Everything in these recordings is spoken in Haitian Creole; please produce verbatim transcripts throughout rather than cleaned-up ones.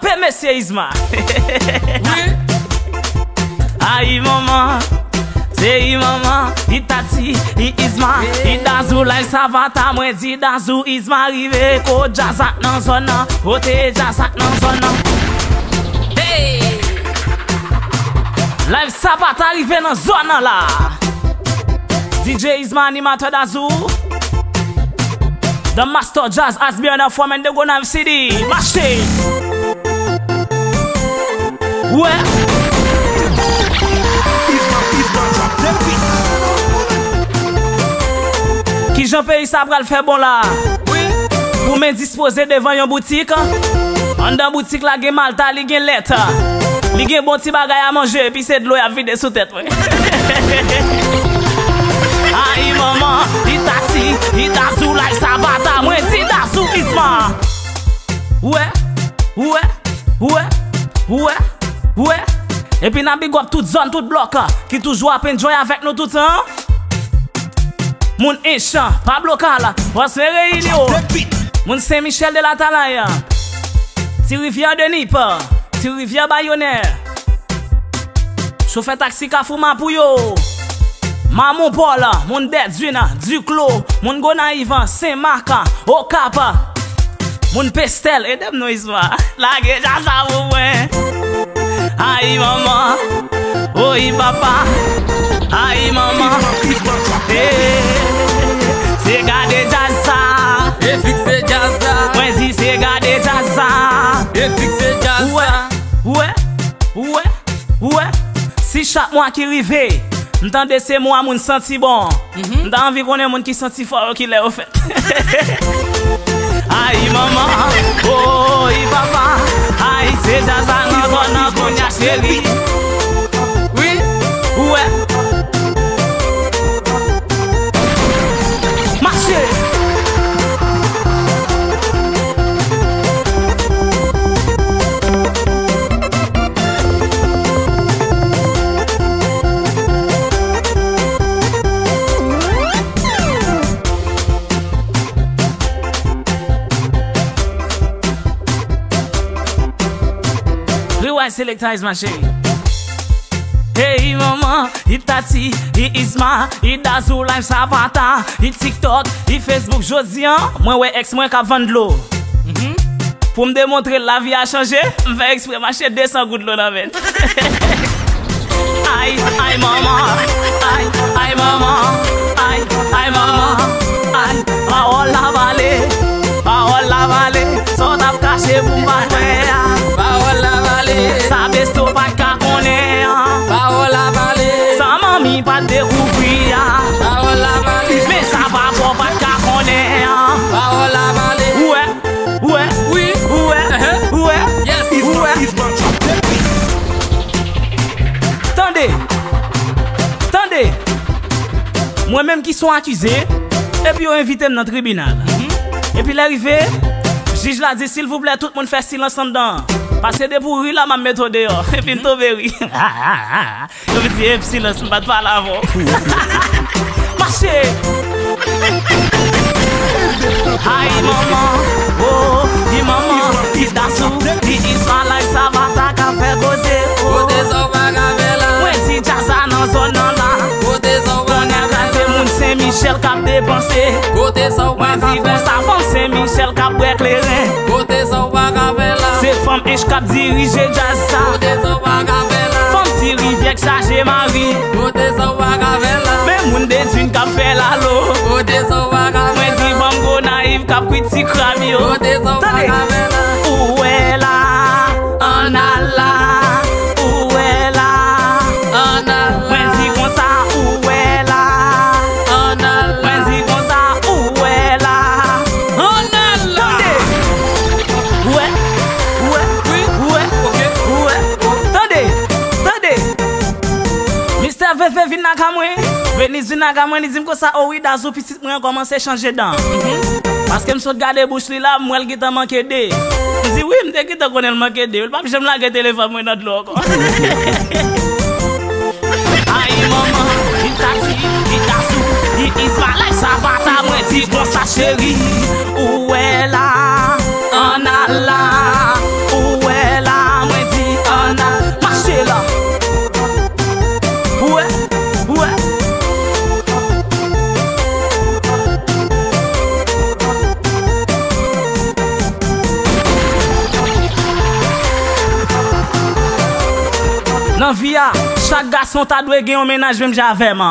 Pe mesye Isma. Wi. Ayi manman, se i manman, i Tati, i Isma, i Dazou, Live Sabata, mwen di Dazou, Isma rive, ko djaz ak nan zòn nan, kote djaz ak nan zòn nan. Hey! Live Sabata rive nan zòn nan la. D J Isma, animatè Dazou. The Master Jazz has been a form and the gonna city. Mache! Wè! Kijan peyi sa pral fè bon la? Pou men dispoze devan yon boutik. Anndan boutik la gen malta, li gen lèt. Li gen bon ti bagay a manje, epi se dlo y ap vide sou tèt mwen. Ayi manman, i Tati, i Dazou, Live Sabata, mwen di Dazou Isma. Ou wè, ou wè, ou wè, ou wè, ou wè. Epi n ap big up tout zòn, tout blòk, ki toujou ap enjoy avèk nou tout tan. Moun Ench, Pablo Kal, Pòs Ferre Ilio. Moun Sen Michèl de Latalay. Ti Rivyè de Nip, Ti Rivyè Bayonè. Chofè taksi Kafou Mapou yo. Mamon Pòl, moun Dèdwin, Diklo, moun Gonayiv, Sen Mak, Okap. Moun Pestèl, ede m non Isma. Lage djaz sa pou mwen. Ayi manman, oyi papa. Ayi manman, eh, se gade djaz sa. E fikse djaz sa. Mwen di se gade djaz sa. E fikse djaz sa. Ou wè, ou wè, ou wè, ou wè. Si chak mwa ki rive, m tande se mwa moun santi bon. M ta anvi konnen moun ki santi fò yo kilè yo fèt. Ayi manman, oyi papa, ayi se zaza nan zòn nan kounye a cheri. Wi, ou wè. Mache! Rewind selecta is my shit. Hey manman, i Tati, i Isma, i Dazou, Live Sabata, i TikTok, i Facebook. Jodi a, mwen wè èks mwen k ap vann dlo. Pou m demontre l lavi a chanje, m fè eksprè m achte de san goud dlo nan venn. Ay, ay manman, ay, ay manman, ay, ay manman, ay. Pawòl la pale, pawòl la pale. Sa w t ap kache pou m pa t wè a. Pawòl la pale. Sa Besto pa t ka konnen an. Pawòl la pale. Sa manmi pa t dekouvri a. Pawòl la pale. Men sa papa w pa t ka konnen an. Pawòl la pale. Ou wè, ou wè, wi, ou wè, ou wè, ou wè. Tande, tande. Mwen menm ki s on akize, epi yo envite m nan tribinal. Epi lè rive, jij la di, silvouplè, tout moun fè silans anndan an. Paske depi w ri la, m ap mete w deyò. Epi m tonbe ri. Yo vin di, "Ep, silans, m pa t pale avè w." Mache! Ay manman, oh, di manman, di Dazou, di Isma, Live Sabata k ap fè koze, oh. Kote sa w pa ka fè la. Mwen di djaz la nan zòn nan la. Kote sa w pa ka fè la. Kounye a se moun Sen Michèl k ap depanse. Kote sa w pa ka fè la. Mwen di konsa, fanm Sen Michèl k ap bwè kleren. Kote sa w pa ka fè la. Se fanm Ench k ap dirije djaz sa. Kote sa w pa ka fè la. Fanm Ti Rivyè k chaje mari. Kote sa w pa ka fè la. Men moun Dèdwin k ap fè lalo. Kote sa w pa ka fè la. Mwen di fanm Gonayiv k ap kwit ti krab yo. Kote sa w pa ka fè la. Tande. Ou wè la, ann al la. Ou wè la, ann al la. Mwen di konsa, ou wè la, ann al la. Mwen di konsa, ou wè la, ann al la. Tande. Ou wè, ou wè, wi, ou wè, ok, ou wè. Tande, tande. Mistè Veve vin nan ka mwen. Venise vin nan ka mwen, li di m konsa, o wi, Dazou, pitit mwen an kòmanse chanje dan. Paske m sot gade bouch li la, m wè l gentan manke de. M di, wi, m te gentan konnen l manke de. L p ap janm lage telefòn mwen nan dlo ankò. Ay manman, i Tati, i Dazou, i Isma, Live Sabata, mwen di konsa cheri. Ou wè la, ann al la. Ou wè Nan vi a, chak gason ta dwe gen yon mennaj menm jan avè m.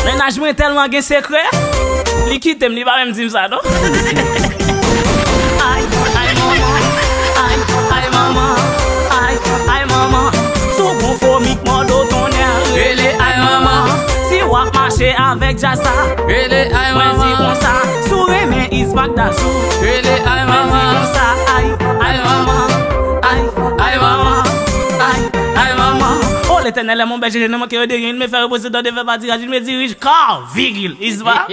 Mennaj mwen tèlman gen sekrè, li kite m, li pa menm di m sa non. Ay, ay manman, ay, ay manman, ay, ay manman. Si w gon fomi k mòde w tonnè, rele ay manman. Si w ap mache avèk djaz sa, rele ay manman. Mwen di konsa, si w renmen Ismack Dazou, rele ay manman. Mwen di konsa, ay, ay manman, ay, ay manman, ay, ay manman. Oh, Letènèl è mon bèje, je ne manquerai de rien, il me fait reposer dans de verts pâturages, il me dirige car virgule, Isma,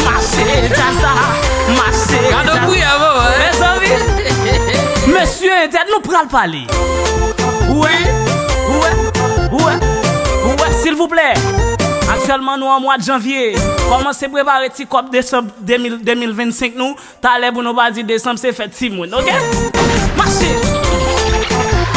mache djaz sa, mache djaz sa. Gade priyè, mezanmi. Mesye entèd, nou pral pale. Ou wè, ou wè, ou wè, ou wè, silvouplè. Aktyèlman, nou an mwa de janvye. Kòmanse prepare ti kòb desanm de mil, de mil vennsenk nou. Talè pou nou pa di desanm se fèt timoun, oke? Mache!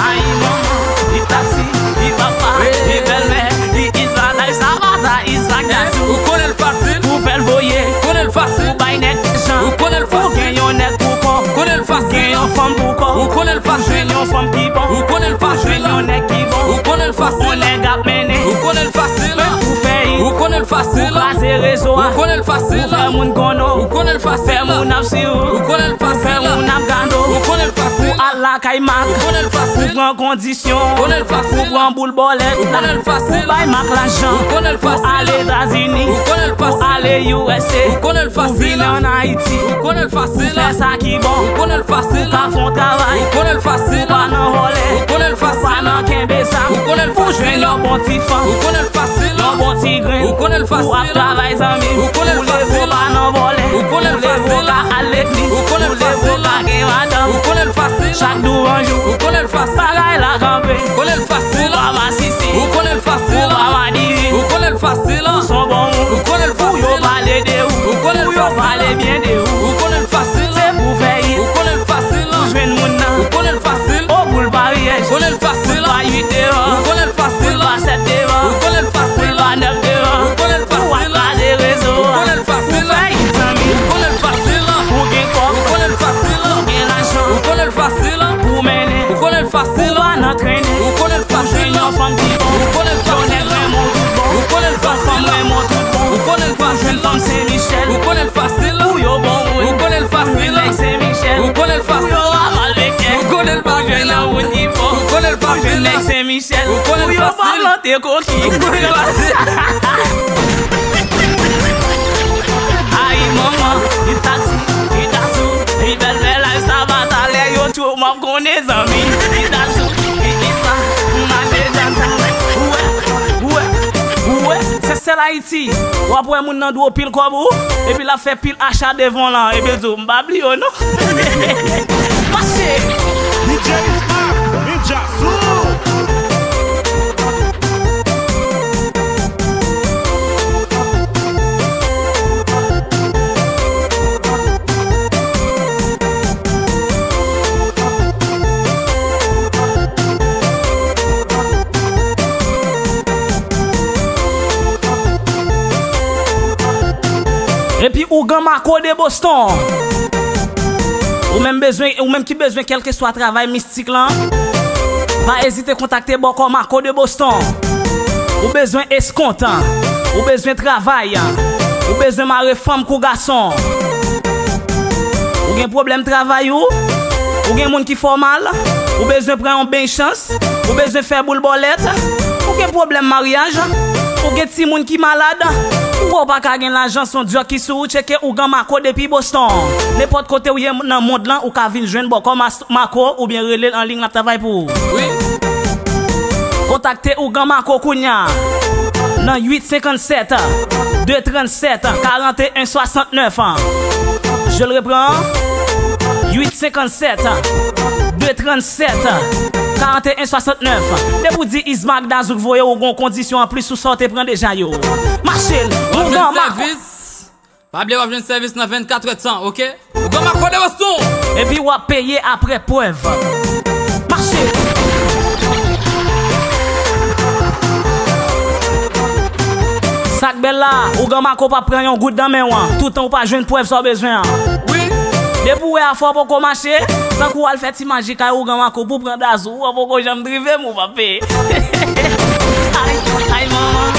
Ay manman, li tati, li papa, li bèlmè, li Ismack, ay sa pata, Ismack Dazou. Ou konnen l fasil. Pou fè l voye. Ou konnen l fasil. Pou bay nèg jan. Ou konnen l fasil. Pou gen yon nèg pou kò. Ou konnen l fasil. Pou gen yon fanm pou kò. Ou konnen l fasil. Pou jwenn yon fanm ki bon. Ou konnen l fasil. Pou jwenn yon nèg ki bon. Ou konnen l fasil. Yon nèg ap mennen. Ou konnen l fasil. Men pou fè it. Ou konnen l fasil. Pou kraze rezo a. Ou konnen l fasil. Pou fè moun konnen w. Ou konnen l fasil. Fè moun ap swiv ou. Ou konnen l fasil. Fè moun ap gade w. Ou konnen l fasil. Pou al lakay Mak. Ou konnen l fasil. Pou pran kondisyon. Ou konnen l fasil. Pou pran boul bòlèt la. Ou konnen l fasil. Pou bay Mak lajan. Ou konnen l fasil. Pou al Etazini. Ou konnen l fasil. Pou ale U S A. Ou konnen l fasil. Pou vin ann Ayiti. Ou konnen l fasil. Pou fè sa ki bon. Ou konnen l fasil. Pou ka fè yon travay. Ou konnen l fasil. Pou pa nan vòlè. Ou konnen l fasil. Pou pa nan kenbe zam. Ou konnen l fasil. Pou jwenn yon bon ti fanm. Ou konnen l fasil. Yon bon ti grenn. Ou konnen l fasil. Pou ap travay zanmi. Ou konnen l fasil. Pou leve w pa nan vòlè. Ou konnen l fasil. Pou leve w ka al legliz. Ou konnen l fasil. Pou leve w ka gen madanm. Ou konnen l fasil. Chak douvan jou. Ou konnen l fasil. Bagay la kanpe. Ou konnen l fasil. Ou pa masisi. Ou konnen l fasil. Ou pa madivi. Ou konnen l fasil. Ou s on bon moun. Ou konnen l fasil. Pou yo pale de ou. Ou konnen l fasil. Pou yo pale byen de ou. Ou konnen l fasil. Se pou fè it. Ou konnen l fasil. Pou jwenn moun nan. Ou konnen l fasil. O pou l pa vyèj. Ou konnen l fasil. Pou l pa uit devan. Ou konnen l fasil. Pou l pa sèt devan. Ou konnen l fasil. Pou l pa nèf devan. Ou konnen l fasil. Pou w ap kraze rezo a. Ou konnen l fasil. Pou fè it zanmi. Ou konnen l fasil. Pou gen kòb. Ou konnen l fasil. Pou gen lajan. Ou konnen l fasil. Pou mennen. Ou konnen l fasil. Ou pa nan trennen. Ou konnen l fasil. Pou jwenn yon fanm ki bon. Ou konnen l fasil. Yon nèg renmen w tout bon. Ou konnen l fasil. Yon fanm renmen w tout bon. Ou konnen l fasil. Pou jwenn fanm Sen Michèl. Ou konnen l fasil. Pou yo bon moun. Ou konnen l fasil. Pou jwenn nèg Sen Michèl. Ou konnen l fasil. Pou yo pa mal mechan. Ou konnen l fasil. Pou jwenn yon moun ki bon. Ou konnen l fasil. Pou jwenn nèg Sen Michèl. Ou konnen l fasil. Pou yo pa plante koki. Ou konnen l fasil. Ay manman, li tati, li dazou, li bèlmè, laj sa pa talè yo tchou, m ap konnen zanmi. Li dazou, li kisa, m mache dazou. Ou wè, ou wè, ou wè, se sèl Ayiti w ap wè moun nan dwe w pil kòb ou, epi l ap fè pil acha devan w lan, epi l di w, m pa bliye w non. Mache! D J Isma, Ninja Sou. Epi Ougan Marco de Boston. Ou menm bezwen, ou menm ki bezwen kèlkeswa travay mistik lan, pa ezite kontakte bòkò Marco de Boston. Ou bezwen eskont, ou bezwen travay, ou bezwen mare fanm kou gason. Ou gen pwoblèm travay ou, ou gen moun ki fè w mal, ou bezwen pran yon beny chans, ou bezwen fè boul bòlèt, ou gen pwoblèm maryaj, ou gen timoun ki malad, ou wè w pa ka gen lajan, s on djòk ki sou ou, tcheke Ougan Marco depi Boston. Nenpòt kote w ye nan mond lan, ou ka vin jwenn bòkò Mas-, Marco oubyen rele l an liy, l ap travay pou ou. Wi. Kontakte Ougan Marco kounye a nan uit senkannsèt, de trannsèt, karanteyen swasantnèf. Je le reprends, uit senkannsèt, de trannsèt, karanteyen swasantnèf. Depi w di Ismack Dazou k voye w, ou gon kondisyon anplis sou sa w te pran deja yo. Mache l, Ougan Marco. Pa bliye w ap jwenn sèvis nan vennkatrè tan, oke? Ougan Marco de Boston. Epi w ap peye aprè prèv. Mache. Sa k bèl la, Ougan Marco p ap pran yon goud nan men w, toutan w pa jwenn prèv sa w bezwen an. Wi. Depi w wè afè w poko mache, tankou w al fè ti maji kay ougan Mako pou pran dazou, ou poko janm drive m, ou p ap peye. Ay, ay, manman.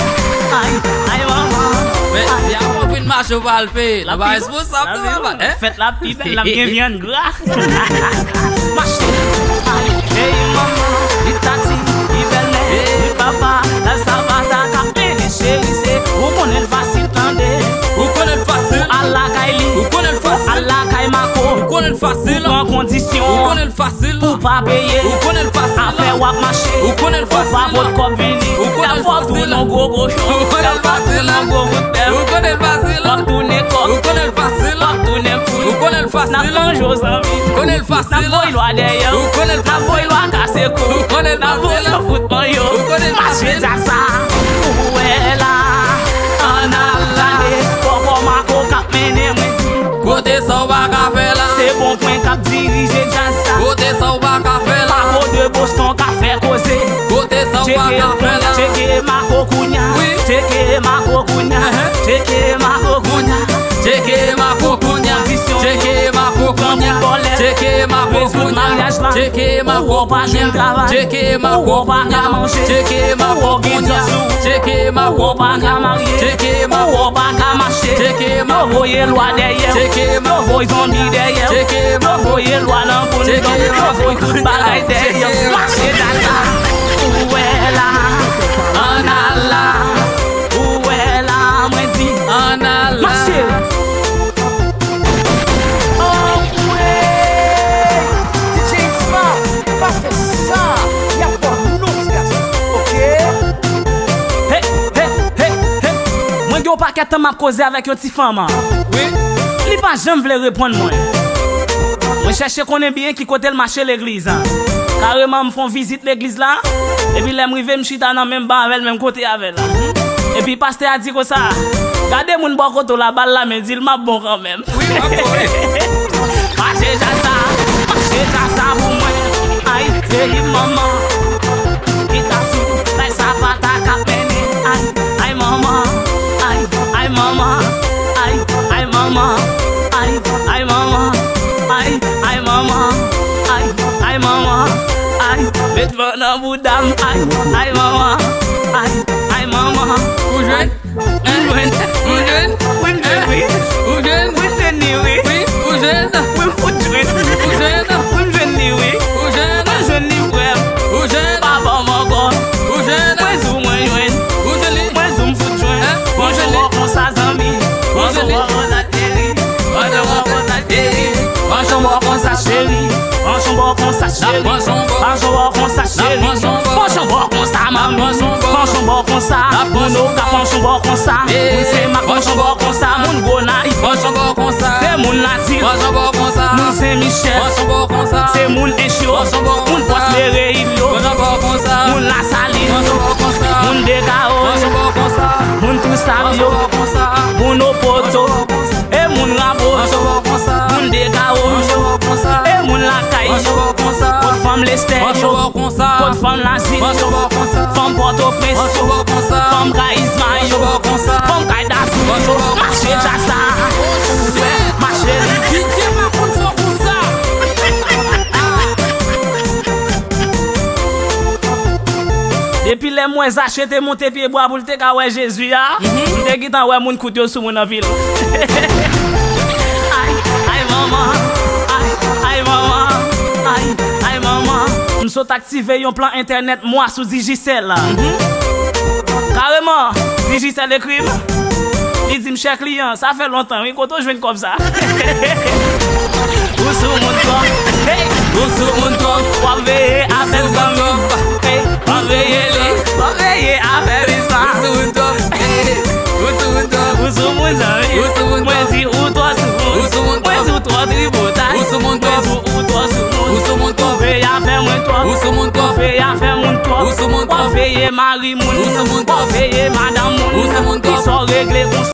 Ay, ay, manman. Men si afè w vin mache, ou pral peye. Nou pa responsab, nou, papa. Fèt la pi bèl, l ap gen vyann gra. Mache. Ay, ey, manman. Li tati, li bèlmè, li papa. Lal Savata k ap mennen cheri, se ou konnen l fasil tande. Ou konnen l fasil. Ou al lakay li. Ou konnen l fasil. Ou al lakay Mako. Ou konnen l fasil. Ou pran kondisyon. Ou konnen l fasil. Pou pa peye. Ou konnen l fasil. Afè w ap mache. Ou konnen l fasil. Ou pa pot kòb vini. Ou konnen l fasil. Y ap fè w tounen yon gwo kochon. Ou konnen l fasil. Y ap fè w tounen yon gwo bout bèf. Ou konnen l fasil. W ap tounen kòk. Ou konnen l fasil. W ap tounen poul. Ou konnen l fasil. N ap manje w zanmi. Ou konnen l fasil. N ap voye lwa dèyè w. Ou konnen l fasil. N ap voye lwa kase kou. Ou konnen l fasil. N ap voye w fout manyo. Ou konnen l fasil. Mache djaz sa. Ou wè la. Ann al la. Gade, pòpò Mako k ap mennen mwen di. Kote sa w pa ka fè la. Se bon pwen k ap dirije djaz sa. Kote sa w pa ka fè la. Mako de Boston k ap fè koze. Kote sa w pa ka fè la. Tcheke Mako kounya. Wi. Tcheke Mako kounya. Tcheke Mako kounya. Tcheke Mako kounya. Tcheke Mako kounya. Tcheke Mako kounya. Tcheke Mako kounya. Tcheke Mako kounya. Tcheke Mako kounya. Tcheke Mako kounya. Tcheke Mako kounya. Tcheke Mako kounya. Tcheke Mako kounya. Tcheke Mako kounya. Tcheke Mako kounya. Yo voye lwa dèyè w. Tcheke Mako kounya. Yo voye zonbi dèyè w. Tcheke Mako kounya. Yo voye lwa nan boul. Tcheke Mako kounya. Yo voye tout bagay dèyè w. Tcheke Mako kounya. Mache djaz sa. Ou wè la. Ann al la. Ou wè la, mwen di. Ann al la. Mache. Oh, wi. D J Isma, pa fè sa. Y ap ba w non, ti gason. Oke? Hey, hey, hey, hey. Mwen gen yon pakèt tan m ap koze avèk yon ti fanm. Wi. Li pa janm vle reponn mwen. Mwen chèche konnen byen ki kote l mache legliz. Kareman, m fè yon vizit legliz la. Epi lè m rive, m chita nan menm ban avè l, menm kote avè l la. Epi pastè a di konsa, gade moun bò kote w la, ba l lamen, di l m ap bon kanmenm. Wi, w ap bon, wi. Mache djaz sa, mache djaz sa pou mwen. Ay, peyi manman. Gita sou, bay sa pata k ap mennen. Ay, ay manman. Ay, ay manman. Ay, ay manman. Ay, ay manman. Ay, ay manman. Ay, ay manman. Ay, met van nan bouda m. Ay, ay manman. Ay, ay manman. Ou jwenn? Ou jwenn? Ou jwenn? Wi, m jwenn, wi. Ou jwenn? Wi, m jwenn li, wi. Wi, ou jwenn? Wi, m fout jwenn. Ou jwenn? Wi, m jwenn li, wi. Ou jwenn? Mwen jwenn li, frè m. Ou jwenn? Pa ban m ankò. Ou jwenn? Mwen di w mwen jwenn. Ou jwenn li? Mwen di w m fout jwenn. Hein? Ou jwenn li? Panch on bò konsa, zanmi. Ou jwenn li? Panch on bò konsa, cheri. Panch on bò konsa, cheri. Panch on bò konsa, cheri. Panch on bò konsa, cheri. Panch on bò konsa, cheri. Panch on bò konsa, manmi. Panch on bò konsa. Moun ou ka panch on bò konsa. Moun Senmak panch on bò konsa. Moun Gonayiv panch on bò konsa. Se moun Lazil. Panch on bò konsa. Moun Sen Michèl. Panch on bò konsa. Se moun Ench yo. Panch on bò konsa. Moun Pòs Mereyil yo. Panch on bò konsa. Moun Lasalin. Panch on bò konsa. Moun Dekawo. Panch on bò konsa. Moun Tousab yo. Panch on bò konsa. Moun Opoto. Panch on bò konsa. E moun Raboto. Panch on bò konsa. Moun Dekawo. Panch on bò konsa. E moun lakay yo. Panch on bò konsa. Kot fanm Lestè yo. Panch on bò konsa. Kot fanm Lazil yo. Panch on bò konsa. Fanm Pòtoprens yo. Panch on bò konsa. Fanm Kayizma yo. Panch on bò konsa. Fanm Kay Dazou yo. Panch on bò konsa. Mache djaz sa. Ou wè, mache li. Pitye pa konn fè w konsa. Depi lè m wè Zache te monte pye bwa pou l te ka wè Jezi a, m te gentan wè moun kout yo sou moun anpil. Ay, ay manman, ay, ay manman, ay, ay manman. M sot aktive yon plan entènèt mwa sou Digicel. Kareman, Digicel ekri m. Li di m, chè kliyan, sa fè lontan wi, kote w jwenn kòb sa? Ou sou moun twòp, hey, ou sou moun twòp. W ap veye afè zanmi. Hey, w ap veye li. W ap veye afè biznis. Ou sou moun twòp, hey, ou sou moun twòp. Ou sou moun zanmi. Ou sou moun twòp. Mwen di ou twò sou moun. Ou sou moun twòp. Mwen di ou twò tripotay. Ou sou moun twòp. Mwen di ou twò sou moun. Ou sou moun twòp. Ou veye afè mwen twòp. Ou sou moun twòp. Ou veye afè moun twòp. Ou sou moun twòp. W ap veye mari moun. Ou sou moun twòp. W ap veye madanm moun. Ou sou moun twòp. Kisa w regle konsa?